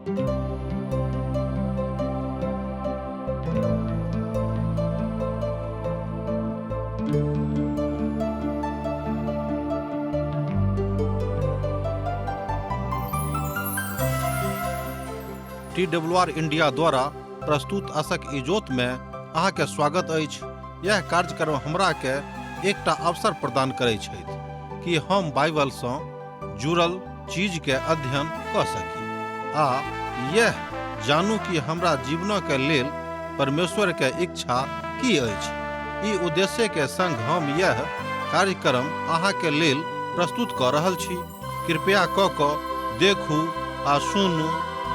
T W R India द्वारा प्रस्तुत असक इजोत में अहाँके स्वागत अछि। यह कार्यक्रम हमरा के एकटा अवसर प्रदान करै छथि कि हम बाइबल सँ जुड़ल चीज के अध्ययन कऽ सकी आ यह जानू कि हमरा जीवनक के लेल परमेश्वर के इच्छा की अछि। ई उद्देश्य के संग हम यह कार्यक्रम अहाँ के लेल प्रस्तुत कऽ रहल छी। कृपया कऽ कऽ देखू आ सुनू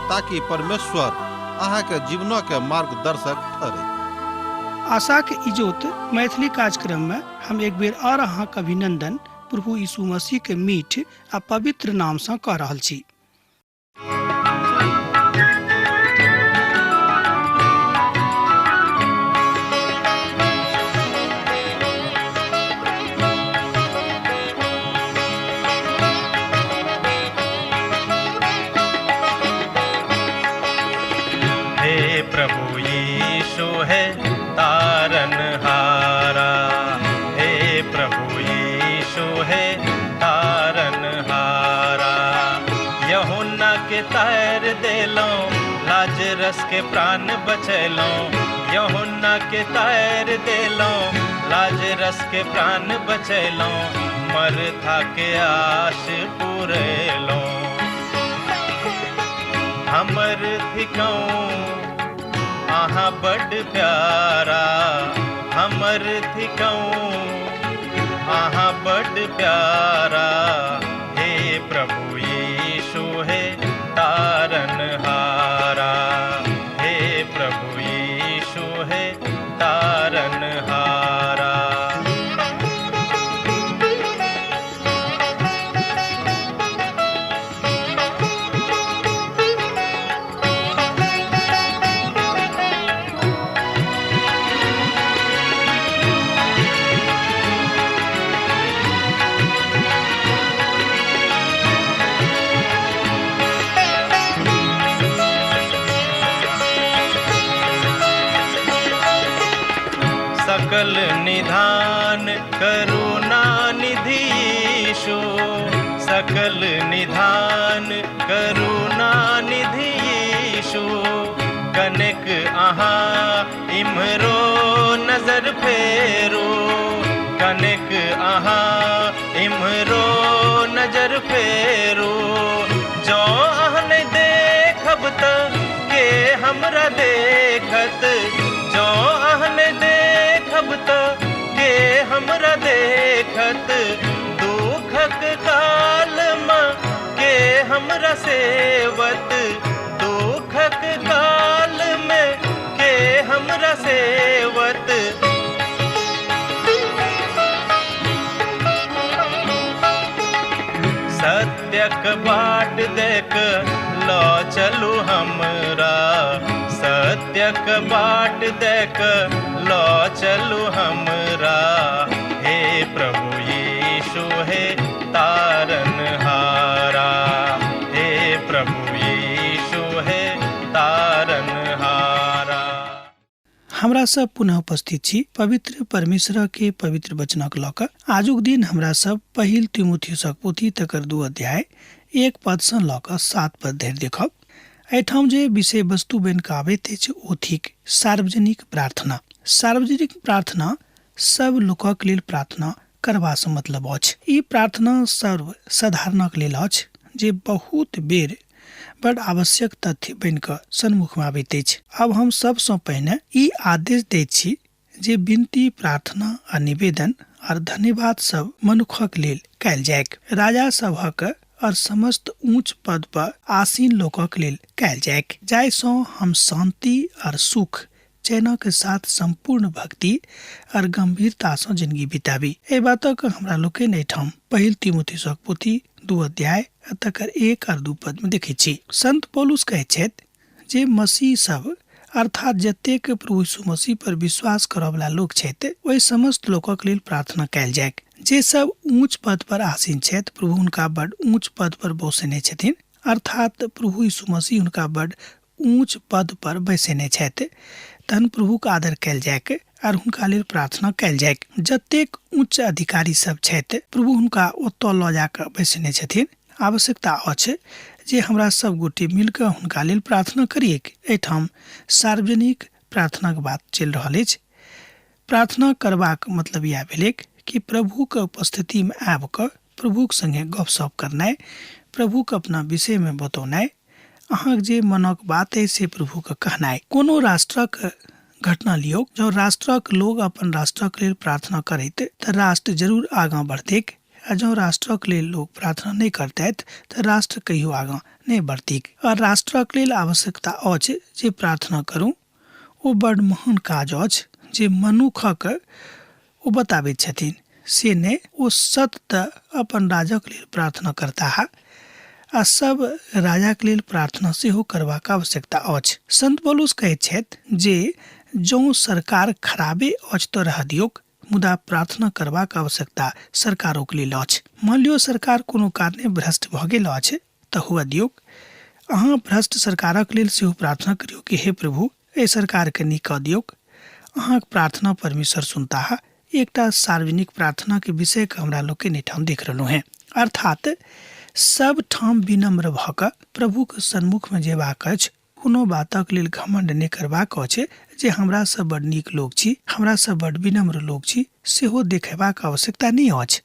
ताकि परमेश्वर अहाँ के जीवनक के मार्गदर्शक ठहरै। आशाक इजोत मैथिली कार्यक्रम में हम एक बेर और अहाँक अभिनंदन प्रभु यीशु मसीह के मीठ आ पवित्र नाम सँ कऽ रहल छी। हे प्रभु यीशु है तारन हारा, हे प्रभु यीशु है तारन हारा। यहुन्ना के तार देलौं, लाजरस के प्राण बचैलौं। यहुन्ना के तार देलौं, लाजरस के प्राण बचैलौं। मरथा के आश पुरेलौं। हमर थिकौं अहाँ बड्ड प्यारा, हमर थिकौं अहाँ बड्ड प्यारा। हे प्रभु यीशु हे तारन हारा, हे प्रभु यीशु हे तारन हारा। सकल निधान करुणा निधि यीशु, सकल निधान करुणा निधि यीशु। कनेक अहाँ इम्हरो नजर फेरू, कनेक अहाँ इम्हरो नजर फेरू। जँ अहाँ नहि देखब तऽ के हमरा देखत, जँ अहाँ नहि देखब तऽ के हमरा देखत। दुखक काल मे के हमरा सेवत, दुखक काल मे के हमरा सेवत। सत्यक बाट देख लऽ चलू हमरा, सत्यक बाट देख लऽ चलू हमरा। हे प्रभु यीशु हे तारन हारा, हे प्रभु यीशु हे तारन हारा। हमरा सब पुनः उपस्थित छी पवित्र परमेश्वर के पवित्र वचनक लऽ कऽ। आजुक दिन हमरा सब पहिल तिमुथियुसक पोथी तकर 2 अध्याय 1 पद सँ लऽ कऽ 7 पद धरि देखब। एहिठाम जे विषय वस्तु बनि कऽ आबैत अछि ओ थिक सार्वजनिक प्रार्थना। सार्वजनिक प्रार्थना सब लोकक लेल प्रार्थना करबासँ मतलब अछि। ई प्रार्थना सर्व साधारणक लेल अछि जे बहुत बेर बड आवश्यक तथ्य बनि कऽ सन्मुखमे आबैत अछि। आब हम सबसँ पहिने ई आदेश दैत छी जे विनती, प्रार्थना आ निवेदन आर धन्यवाद सब मनुखक लेल कयल जाइक। राजा सभक और समस्त ऊँच पद पर आसीन लोकक लेल कयल जाइक, जाहिसँ हम शांति और सुख चैनक साथ संपूर्ण भक्ति और गंभीरतासँ जिंदगी बिताबी। एहि बातक हमरा लोकनि एहिठाम पहिल तिमोथीसक पोथी 2 अध्याय आ तकर 1 और 2 पद में देखै छी। संत पौलुस कहै छथि जे मसीह सब अर्थात जतेक प्रभु यीशु मसीह पर विश्वास करऽवला लोक छथि ओहि समस्त लोकक लेल प्रार्थना कयल जाइक। जे सब ऊँच पद पर आसीन छथि प्रभु हुनका बड ऊँच पद पर बसेने छथिन अर्थात प्रभु यीशु मसीह हुनका बड ऊँच पद पर बैसेने छथि। तहन प्रभुक आदर कयल जायक आर हुनका लेल प्रार्थना कयल जायक। जतेक उच्च अधिकारी सब छथि, प्रभु हुनका ओतऽ लऽ जा कऽ बैसेने छथिन। आवश्यकता अछि जे हमरा सब गोटे मिल कऽ हुनका लेल प्रार्थना करियैक। एहिठाम सार्वजनिक प्रार्थनाक बात चलि रहल अछि। प्रार्थना करबाक मतलब इएह भेलैक कि प्रभुक उपस्थितिमे आबि कऽ प्रभुक संगे गपशप करनाइ, प्रभुक अपना विषयमे बतौनाइ, अहाँक जे मनक बात अइ से प्रभुके कहनाइ। कोनो राष्ट्रक घटना लियौक, जँ राष्ट्रक लोक अपन राष्ट्रक लेल प्रार्थना करैत तऽ राष्ट्र जरूर आगाँ बढ़तैक आ जँ राष्ट्रक लेल लोक प्रार्थना नहि करतथि तऽ राष्ट्र कहियो आगाँ नहि बढ़तैक। आ राष्ट्रक लेल आवश्यकता अछि जे प्रार्थना करू। ओ बड महान काज अछि जे मनुखक ओ बताबैत छथिन से नहि, ओ सतत अपन राजक लेल प्रार्थना करताह आ सब राजाक लेल प्रार्थना सेहो करबाक आवश्यकता अछि। संत पौलुस कहैत छथि जे जौं सरकार खराबे अछि तऽ रहऽ दियौक, मुदा प्रार्थना करबाक आवश्यकता सरकारोक लेल अछि। मानि लियौ सरकार कोनो कारणे भ्रष्ट भऽ गेल अछि तऽ हुअ दियौक, अहाँ भ्रष्ट सरकारक लेल सेहो प्रार्थना करियौ कि हे प्रभु, एहि सरकारके नीक कऽ दियौक। अहाँक प्रार्थना परमेश्वर सुनताह। एकटा सार्वजनिक प्रार्थनाके विषयके हमरा लोकनि एहिठाम देख रहलहुँ हेँ। अर्थात सब ठाम विनम्र भऽ कऽ प्रभुक सन्मुखमे जेबाक अछि, कोनो बातक लेल घमण्ड नहि करबाक अछि जे हमरा सब बड नीक लोक छी, हमरा सब बड विनम्र लोक छी, सेहो देखेबाक आवश्यकता नहि अछि।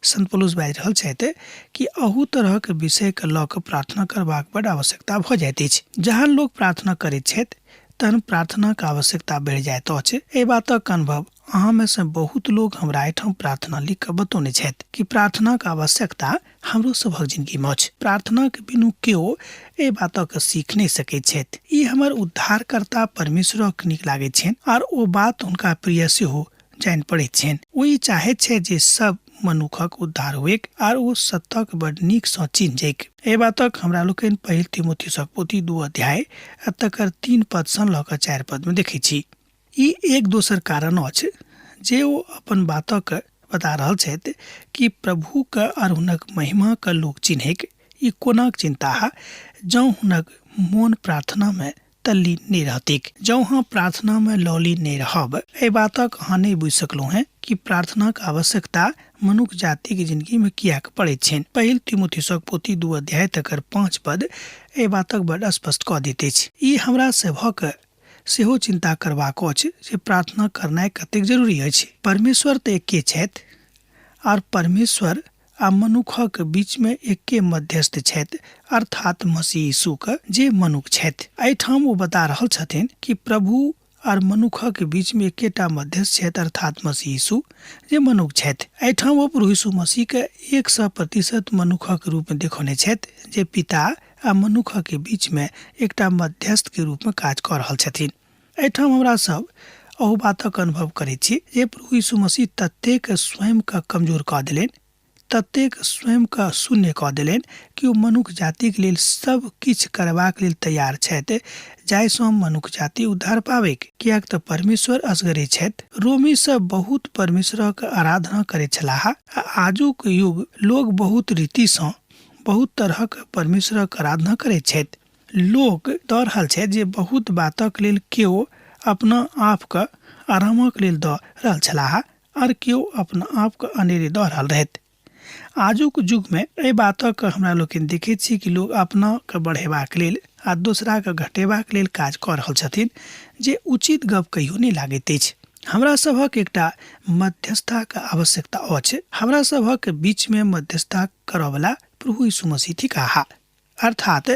संत पौलुस बाजि रहल छथि कि अहू तरहक विषयके लऽ कऽ प्रार्थना करबाक बड आवश्यकता भऽ जाइत अछि। जहन लोक प्रार्थना करैत छथि तहन प्रार्थनाक आवश्यकता बढ़ि जाइत अछि। एहि बातक अनुभव अहाँमे सँ बहुत लोक हमरा एहिठाम प्रार्थना लिख कऽ बतौने छथि कि प्रार्थनाक आवश्यकता हमरो सभक जिनगीमे अछि। प्रार्थनाक बिनु केओ एहि बातक सीख नहि सकैत छथि। ई हमर उद्धारकर्ता परमेश्वरक नीक लागैत छनि आर ओ बात हुनका प्रिय सेहो जानि पड़ैत छनि। ओ ई चाहैत छथि जे सब मनुखक उद्धार हुएक आर ओ सत्यक बड नीक सँ चिन्ह जैक। एहि बातक हमरा लोकनि पहिल तिमोथियुसक पोथी 2 अध्याय आ तकर 3 पद सँ लऽ कऽ 4 पद मे देखैत छी। ई एक दोसर कारण अछि जे ओ अपन बातक बता रहल छथि कि प्रभुक आर हुनक महिमाक लोक चिन्हैक ई कोनाक चिन्ताह जँ हुनक मोन प्रार्थना मे तल्लीन नहि रहतीक। जँ अहाँ प्रार्थनामे लौलीन नहि रहब, एहि बातक अहाँ नहि बुझि सकलहुँ हेँ कि प्रार्थनाक आवश्यकता मनुख जातिक जिनगीमे किएक पड़ैत छनि। पहिल तिमुथियुसक पोथी 2 अध्याय तकर 5 पद एहि बातक बड स्पष्ट कऽ दैत अछि। ई हमरा सभक सेहो चिन्ता करबाक अछि जे प्रार्थना करनाइ कतेक जरूरी अछि। परमेश्वर तऽ एके छथि आर परमेश्वर आ मनुखक बीचमे एके मध्यस्थ छथि, अर्थात मसीह यीशुक, जे मनुख छथि। एहिठाम ओ बता रहल छथिन कि प्रभु आर मनुखक बीचमे एकेटा मध्यस्थ छथि, अर्थात मसीह यीशु, जे मनुख छथि। एहिठाम ओ प्रभु यीशु मसीहके 100% मनुखक रूपमे देखौने छथि, जे पिता आ मनुखक बीचमे एकटा मध्यस्थके रूपमे काज कऽ रहल छथिन। एहिठाम हमरा सब अहू बातक अनुभव करैत छी जे प्रभु यीशु मसीह ततेक स्वयंके कमजोर कऽ देलनि, ततेक स्वयंके शून्य कऽ देलनि कि ओ मनुख जातिक लेल सब किछु करबाक लेल तैयार छथि जाहिसँ मनुख जाति उद्धार पाबैक। किएक तऽ परमेश्वर असगरे छथि। रोमी सब बहुत परमेश्वरक आराधना करैत छलाह आ आजुक युग लोग बहुत रीतिसँ बहुत तरहक परमेश्वरक आराधना करैत छथि। लोक दऽ रहल छथि जे बहुत बातक लेल केओ अपना आपके आरामक लेल दऽ रहल छलाह आर केओ अपना आपके अनेरे दऽ रहल रहथि। आजुक युगमे एहि बातक हमरा लोकनि देखैत छी कि लोक अपनाके बढ़ेबाक लेल आ दोसराके घटेबाक लेल काज कऽ रहल छथिन जे उचित गप कहियो नहि लागैत अछि। हमरा सभक एकटा मध्यस्थताक आवश्यकता अछि। हमरा सभक बीचमे मध्यस्थता करऽवला प्रभु यीशु मसीह थिकाह। अर्थात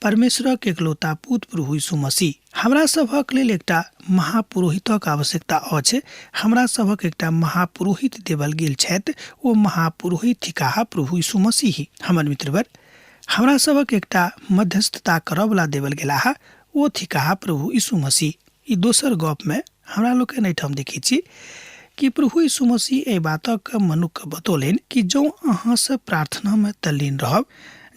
परमेश्वरक एकलौता पुत प्रभु यीशु मसीह। हमरा सभक लेल एकटा महापुरोहितक आवश्यकता अछि। हमरा सभक एकटा महापुरोहित देवल गेल छथि, ओ महापुरोहित थिकाह प्रभु यीशु मसीह। हमर मित्रवर, हमरा सभक एकटा मध्यस्थता करऽवला देवल गेलाह, ओ थिकाह प्रभु यीशु मसीह। ई दोसर गपमे हमरा लोकनि एहिठाम देखैत छी कि प्रभु यीशु मसीह एहि बातक मनुखके बतौलनि कि जँ अहाँ सब प्रार्थनामे तल्लीन रहब,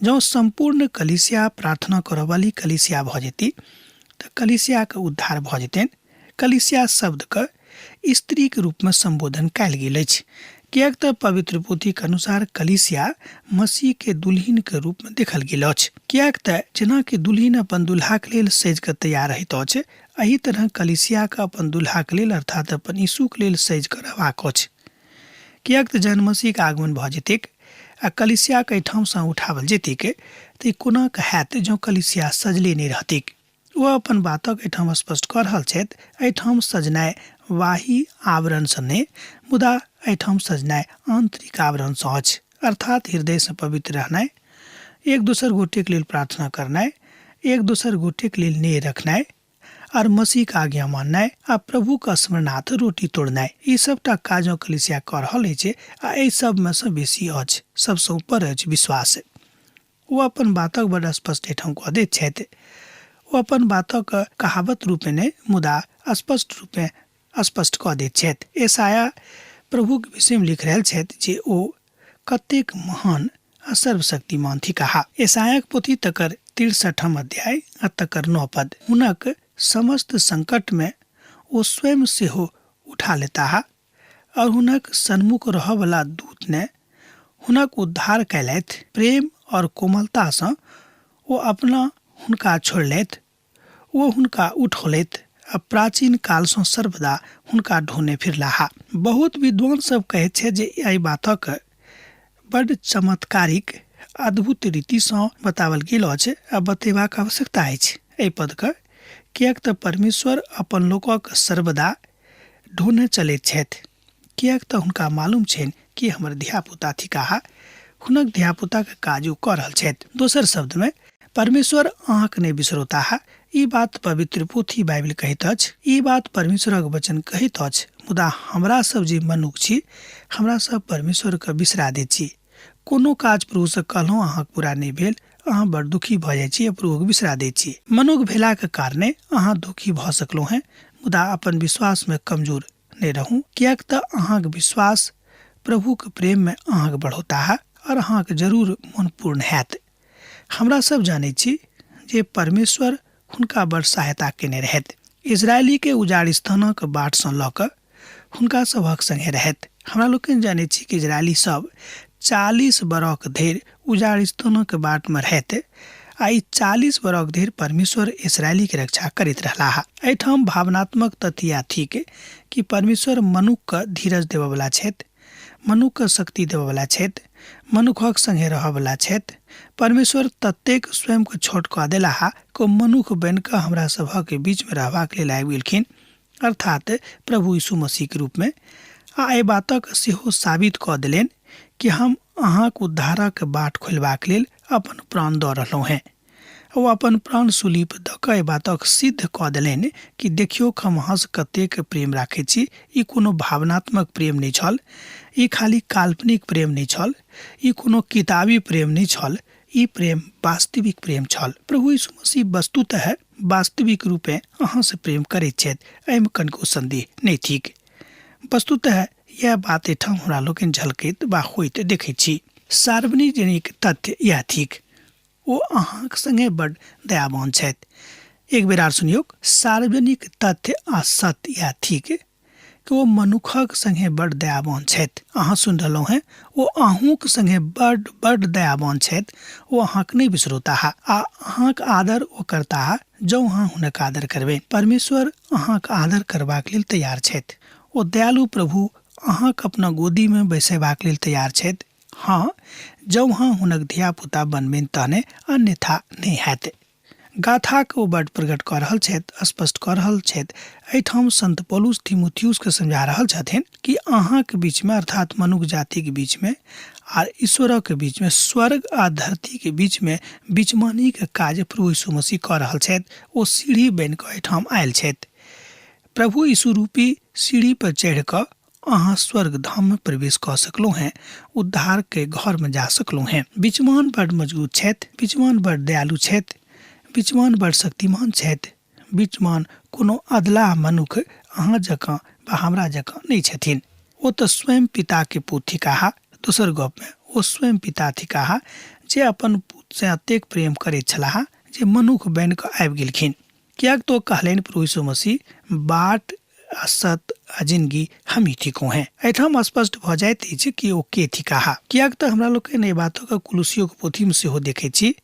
जँ सम्पूर्ण कलीसिया प्रार्थना करऽवाली कलीसिया भऽ जेती तऽ कलीसियाके उद्धार भऽ जेतनि। कलीसिया शब्दके स्त्रीके रूपमे सम्बोधन कयल गेल अछि। किएक तऽ पवित्र पोथीक अनुसार कलीसिया मसीह के दुल्हिन के रूप में देखल गेल अछि। किएक तऽ जेना कि दुल्हिन अपन दुल्हाक लेल सजि कऽ तैयार रहैत अछि, एहि तरह कलीसियाक अपन दुल्हाक लेल अर्थात अपन यीशुक लेल सजि कऽ रहबाक अछि। किएक तऽ जहन मसीहक आगमन भऽ जेतैक आ कलीसियाक एहिठामसँ उठाओल जेतैक तऽ ई कोना कऽ हैत जँ कलीसिया सजले नहि रहतैक? ओ अपन बातक एहिठाम स्पष्ट कऽ रहल छथि। एहिठाम सजनाइ वाही आवरणसँ नहि, मुदा एहिठाम सजनाइ आन्तरिक आवरणसँ अछि, अर्थात हृदयसँ पवित्र रहनाइ, एक दोसर गोटेक लेल प्रार्थना करनाइ, एक दोसर गोटेक लेल नेह रखनाइ, आर मसीहक आज्ञा माननाइ आ प्रभुक स्मरणार्थ रोटी तोड़नाइ। ई सभटा काज कलीसिया कऽ रहल अछि आ एहि सभमे सँ बेसी अछि, सभसँ ऊपर अछि विश्वास। ओ अपन बातक बड स्पष्ट एहिठाम कऽ दैत छथि। ओ अपन बातक कहावत रूपेँ नहि, मुदा स्पष्ट रूपेँ स्पष्ट कऽ दैत छथि। यशायाह प्रभुक विषयमे लिख रहल छथि जे ओ कतेक महान आ सर्वशक्तिमान थिकाह। यशायाहक पोथी तकर तिरसठम अध्याय आ तकर 9 पद। हुनक समस्त संकटमे ओ स्वयं सेहो उठा लेताह और हुनक सन्मुख रहऽवला दूत ने हुनक उद्धार कयलथि। प्रेम और कोमलतासँ ओ अपना हुनका छोड़लथि, ओ हुनका उठौलथि आ प्राचीन कालसँ सर्वदा हुनका ढोने फिरलाह। बहुत विद्वान सब कहैत छथि जे एहि बातक बड्ड चमत्कारिक अद्भुत रीतिसँ बताओल गेल अछि आ बतेबाक आवश्यकता अछि एहि पदके, किएक तऽ परमेश्वर अपन लोकक सर्वदा ढोने चलैत छथि, किएक तऽ हुनका मालूम छनि कि हमर धियापुता थिकाह, हुनक धियापुताक काज ओ कऽ रहल छथि। दोसर शब्दमे, परमेश्वर अहाँक नहि बिसरौताह, ई बात पवित्र पोथी बाइबिल कहैत अछि, ई बात परमेश्वरक वचन कहैत अछि, मुदा हमरा सब जे मनुख छी, हमरा सब परमेश्वरके बिसरा दैत छी। कोनो काज प्रभुसँ कहलहुँ अहाँक पूरा नहि भेल, अहाँ बड़ दुखी भऽ जाइ छी आ प्रभुके बिसरा दैत छी। मनुख भेलाक कारणे अहाँ दुखी भऽ सकलहुँ हेँ, मुदा अपन विश्वासमे कमजोर नहि रहू, किएक तऽ अहाँक विश्वास प्रभुक प्रेममे अहाँक बढ़ौताह और अहाँक जरूर मन पूर्ण हैत। हमरा सब जानैत छी जे परमेश्वर हुनका बड़ सहायता केने रहथि। इजरायलीके उजाड़ स्थानक बाटसँ लऽ कऽ हुनका सभक संगे रहथि। हमरा लोकनि जानैत छी कि इजरायली सब 40 बरख धरि उजाड़ स्थानक बाटमे रहथि आ ई 40 बरख धरि परमेश्वर इसरायलीके रक्षा करैत रहलाह। एहिठाम भावनात्मक तथ्य इएह थिक कि परमेश्वर मनुखके धीरज देबऽवला छथि, मनुखके शक्ति देबऽवला छथि, मनुखक संगे रहऽवला छथि। परमेश्वर ततेक स्वयंके छोट कऽ देलाह कि ओ मनुख बनि कऽ हमरा सभक बीचमे रहबाक लेल आबि गेलखिन, अर्थात प्रभु यीशु मसीहके रूपमे, आ एहि बातक सेहो साबित कऽ देलनि कि हम अहाँक उद्धारक बाट खोलबाक लेल अपन प्राण दऽ रहलहुँ हेँ। ओ अपन प्राण सूली पर दऽ कऽ एहि बातक सिद्ध कऽ देलनि कि देखियौक हम अहाँसँ कतेक प्रेम राखैत छी। ई कोनो भावनात्मक प्रेम नहि छल, ई खाली काल्पनिक प्रेम नहि छल, ई कोनो किताबी प्रेम नहि छल, ई प्रेम वास्तविक प्रेम छल। प्रभु यीशु मसीह वस्तुतः वास्तविक रूपेँ अहाँसँ प्रेम करैत छथि, एहिमे कनिको सन्देह नहि थिक। वस्तुतः इएह बात एहिठाम हमरा लोकनि झलकैत वा होइत देखैत छी। सार्वजनिक तथ्य इएह थिक, ओ अहाँक संगे बड दयावान छथि। एक बेर आर सुनियौक, सार्वजनिक तथ्य आ सत्य इएह थिक कि ओ मनुखक संगे बड दयावान छथि। अहाँ सुनि रहलहुँ हेँ, ओ अहूँक संगे बड बड दयावान छथि। ओ अहाँक नहि बिसरौताह आ अहाँक आदर ओ करताह जँ अहाँ हुनक आदर करबै। परमेश्वर अहाँक आदर करबाक लेल तैयार छथि। ओ दयालु प्रभु अहाँक अपना गोदीमे बैसेबाक लेल तैयार छथि। हँ, जँ अहाँ हुनक धिया-पुता बनबनि तहने, अन्यथा नहि हैत। गाथाक ओ बड प्रगट कऽ रहल छथि, स्पष्ट कऽ रहल छथि। एहिठाम संत पौलुस तीमुथियुसके समझा रहल छथिन कि अहाँक बीचमे, अर्थात मनुख जातिक बीचमे आर ईश्वरक बीचमे, स्वर्ग आ धरतीके बीचमे बिचमानीक काज प्रभु यीशु मसीह कऽ रहल छथि। ओ सीढ़ी बनि कऽ एहिठाम आयल छथि। प्रभु यीशु रूपी सीढ़ी पर चढ़ि कऽ अहाँ स्वर्ग धाम में प्रवेश कऽ सकलहुँ हेँ, उद्धार के घर में जा सकलहुँ हेँ। बिचमान बड मजबूत छथि, बिचमान बड दयालु छथि, बिचमान बड शक्तिमान छथि। बिचमान कोनो अधलाह मनुख अहाँ जकाँ वा हमरा जकाँ नहि छथिन। ओ तऽ स्वयं पिता के पूत थिकाह। दोसर गप में ओ स्वयं पिता थिकाह जे अपन पूत से एतेक प्रेम करैत छलाह जे मनुख बनि कऽ आबि गेलखिन। किएक तऽ ओ कहलनि प्रभु यीशु मसीह, बाट आ सत्य आ जिनगी हमही थिकहुँ हेँ। एहिठाम स्पष्ट भऽ जाइत अछि कि ओ के थिकाह, किएक तऽ हमरा लोकनि एहि बातक कुलुसियोक पोथीमे सेहो देखैत छी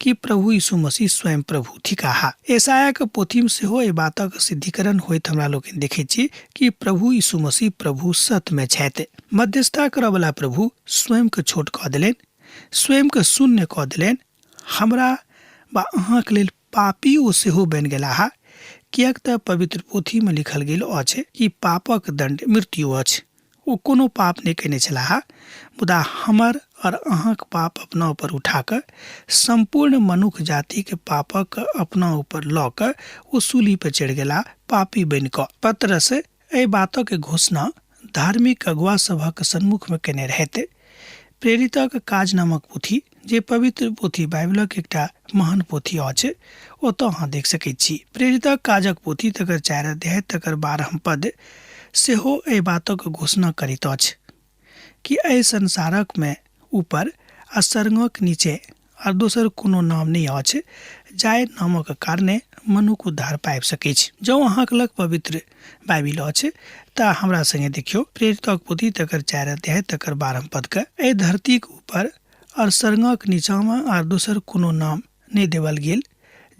कि प्रभु यीशु मसीह स्वयं प्रभु थिकाह। एसायाक पोथीमे सेहो एहि बातक सिद्धीकरण होइत हमरा लोकनि देखैत छी कि प्रभु यीशु मसीह प्रभु सतमे छथि। मध्यस्थता करऽवला प्रभु स्वयंके छोट कऽ देलनि, स्वयंके शून्य कऽ देलनि, हमरा वा अहाँके लेल पापी ओ सेहो बनि गेलाह, किएक तऽ पवित्र पोथीमे लिखल गेल अछि कि पापक दण्ड मृत्यु अछि। ओ कोनो पाप नहि कयने छलाह, मुदा हमर और अहाँक पाप अपना ऊपर उठा कऽ सम्पूर्ण मनुख जातिक पापक अपना ऊपर लऽ कऽ ओ सूली पर चढ़ि गेलाह पापी बनि कऽ। पतरस एहि बातक घोषणा धार्मिक अगुआ सभक सन्मुखमे कयने रहथि। प्रेरितक काज नामक पोथी, जे पवित्र पोथी बाइबलक एकटा महान पोथी अछि, ओतऽ अहाँ देख सकैत छी। प्रेरितक काजक पोथी तकर 4 अध्याय तकर 12 पद सेहो एहि बातक घोषणा करैत अछि कि एहि संसारक मे ऊपर आ स्वर्गक नीचे आर दोसर कोनो नाम नहि अछि जाहि नामक कारणे मनुख उद्धार पाबि सकैछ। जँ अहाँक लग पवित्र बाइबिल अछि तऽ हमरा संगे देखियौ प्रेरितक पोथी तकर 4 अध्याय तकर 12 पदके। एहि धरतीक ऊपर आर स्वर्गक नीचाँमे आर दोसर कोनो नाम नहि देवल गेल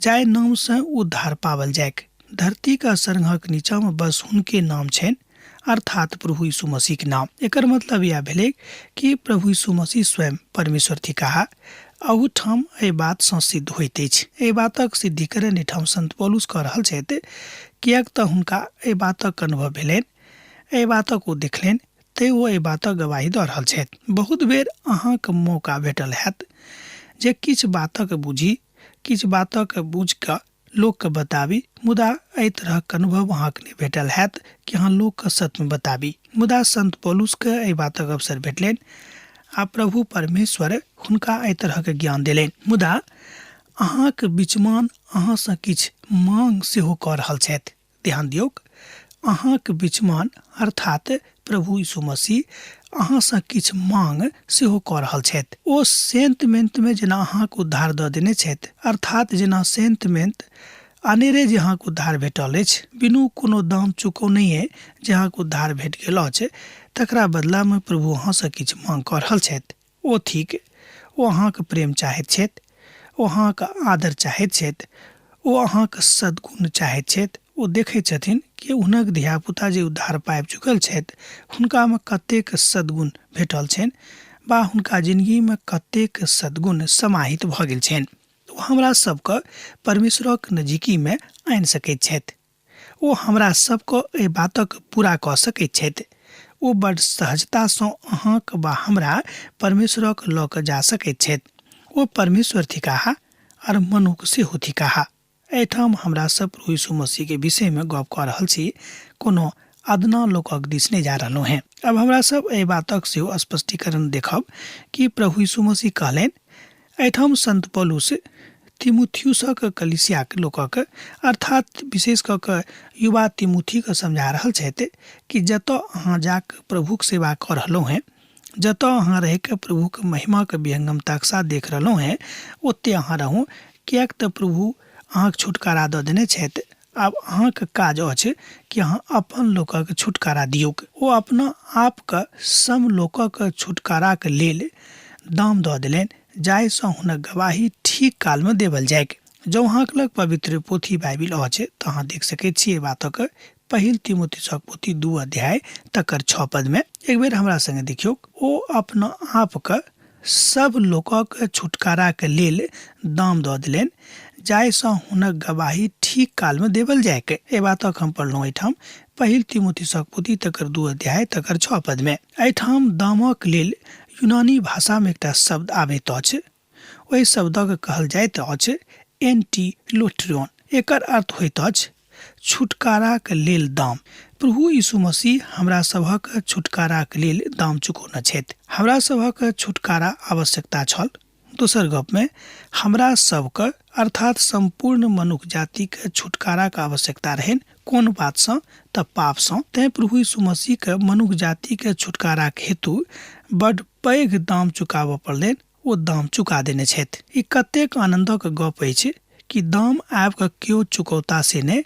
जाहि नामसँ उद्धार पावल जाइक। धरतीक आ स्वर्गक नीचाँमे बस हुनके नाम छनि, अर्थात प्रभु यीशु मसीहक नाम। एकर मतलब इएह भेलै कि प्रभु यीशु मसीह स्वयं परमेश्वर थिकाह। अहूठाम एहि बातसँ सिद्ध होइत अछि। एहि बातक सिद्धिकरण एहिठाम संत पौलुस कऽ रहल छथि, किएक तऽ हुनका एहि बातक अनुभव भेलनि, एहि बातक ओ देखलनि, तेँ ओ एहि बातक गवाही दऽ रहल छथि। बहुत बेर अहाँके मौका भेटल हैत जे किछु बातक बुझी, किछु बातक बुझि कऽ लोकके बताबी, मुदा एहि तरहक अनुभव अहाँके नहि भेटल हैत कि अहाँ लोकके सत्यमे बताबी। मुदा संत पौलुसके एहि बातक अवसर भेटलनि आ प्रभु परमेश्वर हुनका एहि तरहक ज्ञान देलनि। मुदा अहाँक बिचमान अहाँसँ किछु मांग सेहो कऽ रहल छथि। ध्यान दियौक, अहाँक बिचमान अर्थात प्रभु यीशु मसीह अहाँसँ किछु मांग सेहो कऽ रहल छथि। ओ सेंत मेंतमे जेना अहाँक उद्धार दऽ देने छथि, अर्थात जेना सेंत मेंत अनेरे जे अहाँक उद्धार भेटल अछि, बिनु कोनो दाम चुकौनहिए जे अहाँक उद्धार भेट गेल अछि, तकरा बदलामे प्रभु अहाँसँ किछु मांग कऽ रहल छथि। ओ थिक, ओ अहाँक प्रेम चाहैत छथि, ओ अहाँक आदर चाहैत छथि, ओ अहाँक सद्गुण चाहैत छथि। ओ देखैत छथिन कि हुनक धियापुता जे उद्धार पाबि चुकल छथि हुनकामे कतेक सद्गुण भेटल छनि वा हुनका जिनगीमे कतेक सद्गुण समाहित भऽ गेल छनि। ओ हमरा सबके परमेश्वरक नजीकीमे आनि सकैत छथि। ओ हमरा सबके एहि बातक पूरा कऽ सकैत छथि। ओ बड सहजतासँ अहाँक वा हमरा परमेश्वरक लऽ कऽ जा सकैत छथि। ओ परमेश्वर थिकाह आर मनुख सेहो थिकाह। एहिठाम हमरा सब प्रभु यीशु मसीह के विषय में गप कऽ रहल छी, कोनो अदना लोकक दिस नहि जा रहलहुँ हेँ। अब हमरा सब एहि बातक सेहो स्पष्टीकरण देखब कि प्रभु यीशु मसीह कहलनि। एहिठाम संत पौलुस तिमुथियुसक कलीसियाक लोकक अर्थात विशेष कऽ कऽ युवा तिमुथीके समझा रहल छथि कि जतऽ अहाँ जाकऽ प्रभुक सेवा कऽ रहलहुँ हेँ, जतऽ अहाँ रहिकऽ प्रभुक महिमाक विहंगमताक साथ देख रहलहुँ हेँ, ओतहि अहाँ रहू, किएक तऽ प्रभु अहाँक छुटकारा दऽ देने छथि। आब अहाँक काज अछि कि अहाँ अपन लोकक छुटकारा दियौक। ओ अपना आपके सम लोकक छुटकाराक लेल दाम दऽ देलनि, जाहिसँ हुनक गवाही ठीक कालमे देबल जाइक। जँ अहाँक लग पवित्र पोथी बाइबिल अछि तऽ अहाँ देख सकैत छी एहि बातक पहिल तिमोथीसक पोथी 2 अध्याय तकर 6 पदमे। एक बेर हमरा संगे देखियौक, ओ अपना आपके सभ लोकक छुटकाराक लेल दाम दऽ देलनि, जाहिसँ हुनक गवाही ठीक कालमे देबल जाइक। एहि बातक हम पढ़लहुँ एहिठाम पहिल तिमोथीसक पोथी तकर 2 अध्याय तकर 6 पदमे। एहिठाम दामक लेल यूनानी भाषामे एकटा शब्द आबैत अछि। ओहि शब्दक कहल जाइत अछि एंटीलोट्रियोन। एकर अर्थ होइत अछि छुटकाराक लेल दाम। प्रभु यीशु मसीह हमरा सभक छुटकाराक लेल दाम चुकौने छथि। हमरा सभक छुटकारा आवश्यकता छल। दोसर गपमे हमरा सबके अर्थात सम्पूर्ण मनुख जातिके छुटकाराक आवश्यकता रहनि। कोन बातसँ? तऽ पापसँ। तेँ प्रभु यीशु मसीहके मनुख जातिके छुटकाराक हेतु बड्ड पैघ दाम चुकाबऽ पड़लनि। ओ दाम चुका देने छथि। ई कतेक आनन्दक गप अछि कि दाम आबि कऽ केओ चुकौता से नहि,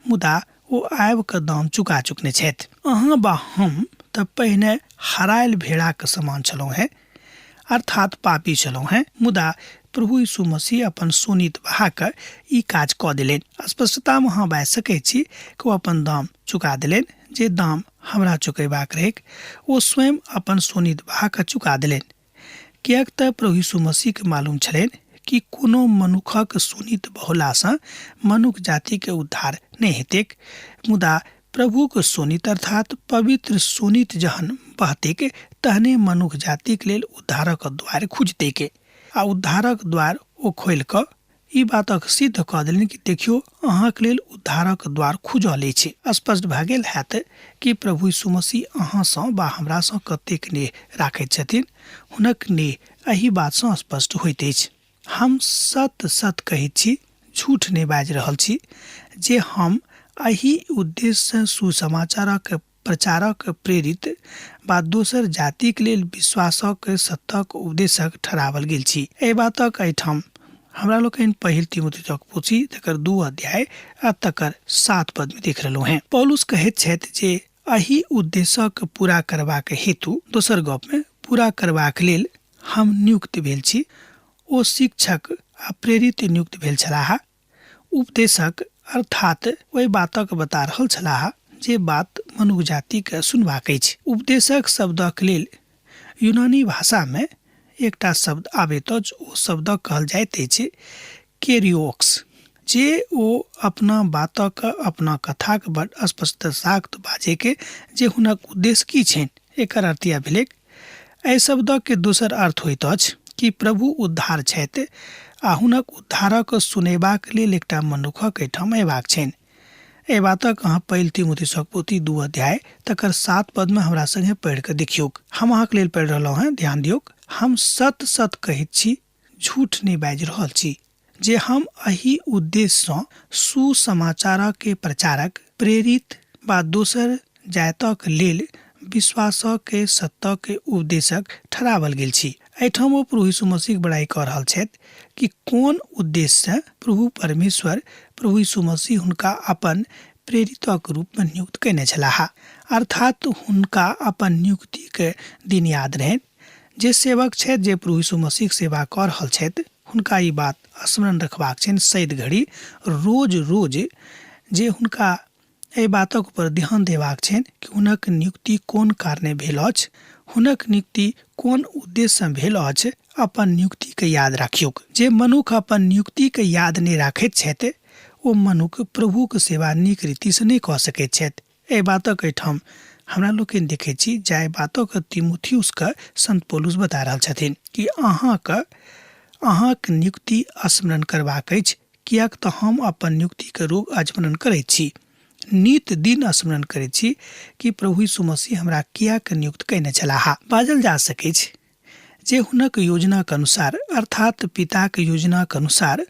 मुदा ओ आबि कऽ दाम चुका चुकने छथि। अहाँ बा हम तऽ पहिने हरायल भेड़ाक समान छलहुँ हेँ, अर्थात पापी छलहुँ हेँ, मुदा प्रभु यीशु मसीह अपन शोणित बहा कऽ ई काज कऽ देलनि। स्पष्टतामे अहाँ बाजि सकैत छी कि ओ अपन दाम चुका देलनि। जे दाम हमरा चुकयबाक रहैक, ओ स्वयं अपन शोणित बहा कऽ चुका देलनि। किएक तऽ प्रभु यीशु मसीहके मालूम छलनि कि कोनो मनुखक शोणित बहोलासँ मनुख जातिके उद्धार नहि हेतैक, मुदा प्रभुक शोणित अर्थात पवित्र शोणित जहन बहतैक तहने मनुख जातिक लेल उद्धारक द्वार खुजतैक। आ उद्धारक द्वार ओ खोलि कऽ ई बातक सिद्ध कऽ देलनि कि देखियौ, अहाँक लेल उद्धारक द्वार खुजल अछि। स्पष्ट भए गेल हैत कि प्रभु यीशु मसीह अहाँसँ वा हमरासँ कतेक नेह राखैत छथिन। हुनक नेह एहि बातसँ स्पष्ट होइत अछि। हम सत सत कहैत छी, झूठ नहि बाजि रहल छी, जे हम एहि उद्देश्यसँ सुसमाचारक प्रचारक प्रेरित वा दोसर जातिक लेल विश्वासक सत्यक उपदेशक ठहरावल गेल छी। एहि बातक एहिठाम हमरा लोकनि पहिल तिमोथीक पोथी तकर 2 अध्याय आ तकर 7 पद में देख रहलहुँ हेँ। पौलुस कहैत छथि जे एहि उद्देश्यक पूरा करबाक हेतु, दोसर गप में पूरा करबाक लेल हम नियुक्त भेल छी। ओ शिक्षक आ प्रेरित नियुक्त भेल छलाह। उपदेशक अर्थात ओहि बातक बता रहल छलाह जे बात मनुख जातिके सुनबाक अछि। उपदेशक शब्दक लेल यूनानी भाषामे एकटा शब्द आबैत अछि, ओ शब्दक कहल जाइत अछि केरियोक्स, जे ओ अपना बातक अपना कथाक बड स्पष्टताक बाजैके जे हुनक उद्देश्य की छनि। एकर अर्थ इएह भेलैक। एहि शब्दके दोसर अर्थ होइत अछि कि प्रभु उद्धार छथि आ हुनक उद्धारक सुनेबाक लेल एकटा मनुखक एहिठाम अयबाक छनि। एहि बातक अहाँ पहिल तिमोथीसक पोथी 2 अध्याय तकर 7 पदमे हमरा संगे पढ़ि कऽ देखियौक। हम अहाँके लेल पढ़ि रहलहुँ हेँ, ध्यान दियौक। हम सत सत कहैत छी, झूठ नहि बाजि रहल छी, जे हम एहि उद्देश्यसँ सुसमाचारक प्रचारक, प्रेरित वा दोसर जातक लेल विश्वासक सत्यक उपदेशक ठहरावल गेल छी। एहिठाम ओ प्रभु यीशु मसीहक बड़ाई कऽ रहल छथि कि कोन उद्देश्यसँ प्रभु परमेश्वर प्रभु यीशु मसीह हुनका अपन प्रेरितक रूपमे नियुक्त कयने छलाह। अर्थात हुनका अपन नियुक्तिके दिन याद रहनि। जे सेवक छथि, जे प्रभु यीशु मसीहक सेवा कऽ रहल छथि, हुनका ई बात स्मरण रखबाक छनि सैद घड़ी रोज रोज, जे हुनका एहि बातक ऊपर ध्यान देबाक छनि कि हुनक नियुक्ति कोन कारणे भेल अछि, हुनक नियुक्ति कोन उद्देश्यसँ भेल अछि। अपन नियुक्तिके याद राखियौक। जे मनुख अपन नियुक्तिके याद नहि राखैत छथि, ओ मनुख प्रभुक सेवा नीक रीतिसँ नहि कऽ सकैत छथि। एहि बातक एहिठाम हमरा लोकनि देखैत छी, जाहि बातक तिमुथियुसके संत पौलुस बता रहल छथिन कि अहाँक नियुक्ति स्मरण करबाक अछि, किएक तऽ हम अपन नियुक्तिके रोग स्मरण करैत छी, नित दिन स्मरण करैत छी कि प्रभु यीशु मसीह हमरा किएक नियुक्त कयने छलाह। बाजल जा सकैछ जे हुनक योजनाक अनुसार, अर्थात पिताक योजनाक अनुसार,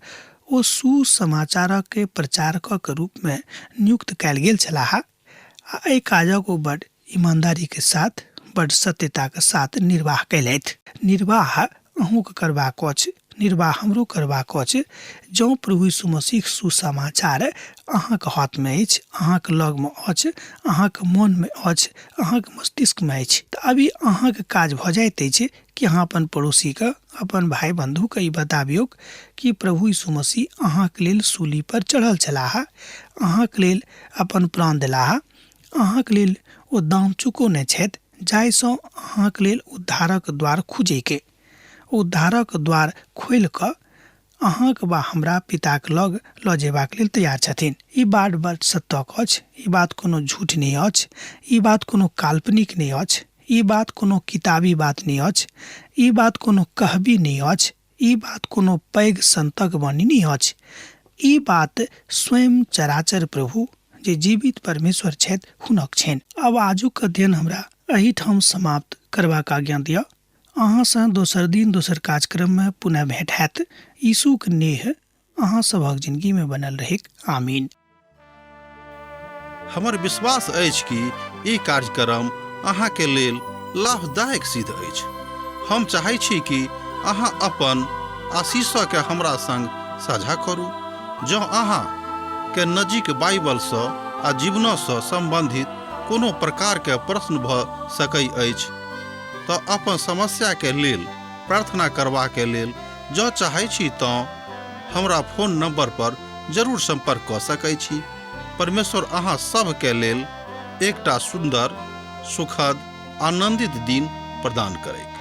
ओ सुसमाचारक प्रचारकक रूपमे नियुक्त कयल गेल छलाह आ एहि काजक ओ बड ईमानदारीके साथ, बड सत्यताक साथ निर्वाह कयलथि। निर्वाह अहूँके करबाक अछि, निर्वाह हमरो करबाक अछि। जँ प्रभु यीशु मसीह सुसमाचार अहाँके हाथमे अछि, अहाँके लगमे अछि, अहाँके मोनमे अछि, अहाँके मस्तिष्कमे अछि, तऽ अभी अहाँके काज भऽ जाइत अछि कि अहाँ अपन पड़ोसीके, अपन भाइ बन्धुके ई बताबियौक कि प्रभु यीशु मसीह अहाँके लेल सूली पर चढ़ल छलाह, अहाँके लेल अपन प्राण देलाह, अहाँके लेल ओ दाम चुकौने छथि, जाहिसँ अहाँके लेल उद्धारक द्वार खुजैके। उद्धारक द्वार खोलि कऽ अहाँक वा हमरा पिताक लग लऽ जेबाक लेल तैयार छथिन। ई बात बड़ सत्यक अछि। ई बात कोनो झूठ नहि अछि। ई बात कोनो काल्पनिक नहि अछि। ई बात कोनो किताबी बात नहि अछि। ई बात कोनो कहबी नहि अछि। ई बात कोनो पैघ संतक वाणी नहि अछि। ई बात स्वयं चराचर प्रभु जे जीवित परमेश्वर छथि हुनक छनि। आब आजुक अध्ययन हमरा एहिठाम समाप्त करबाक आज्ञा दिअ। अहाँसँ दोसर दिन दोसर कार्यक्रममे पुनः भेंट हैत। यीशुक नेह अहाँ सभक जिंदगीमे बनल रहैक। आमीन। हमर विश्वास अछि कि ई कार्यक्रम अहाँके लेल लाभदायक सिद्ध अछि। हम चाहै छी कि अहाँ अपन आशीषके हमरा संग साझा करू। जँ अहाँ के नजीक बाइबलसँ आ जीवनसँ सम्बन्धित कोनो प्रकारके प्रश्न भऽ सकै अछि तऽ अपन समस्याके लेल प्रार्थना करबाके लेल जँ चाहै छी तँ हमरा फोन नंबर पर जरूर सम्पर्क कऽ सकै छी। परमेश्वर अहाँ सभके लेल एकटा सुन्दर, सुखद, आनन्दित दिन प्रदान करैत।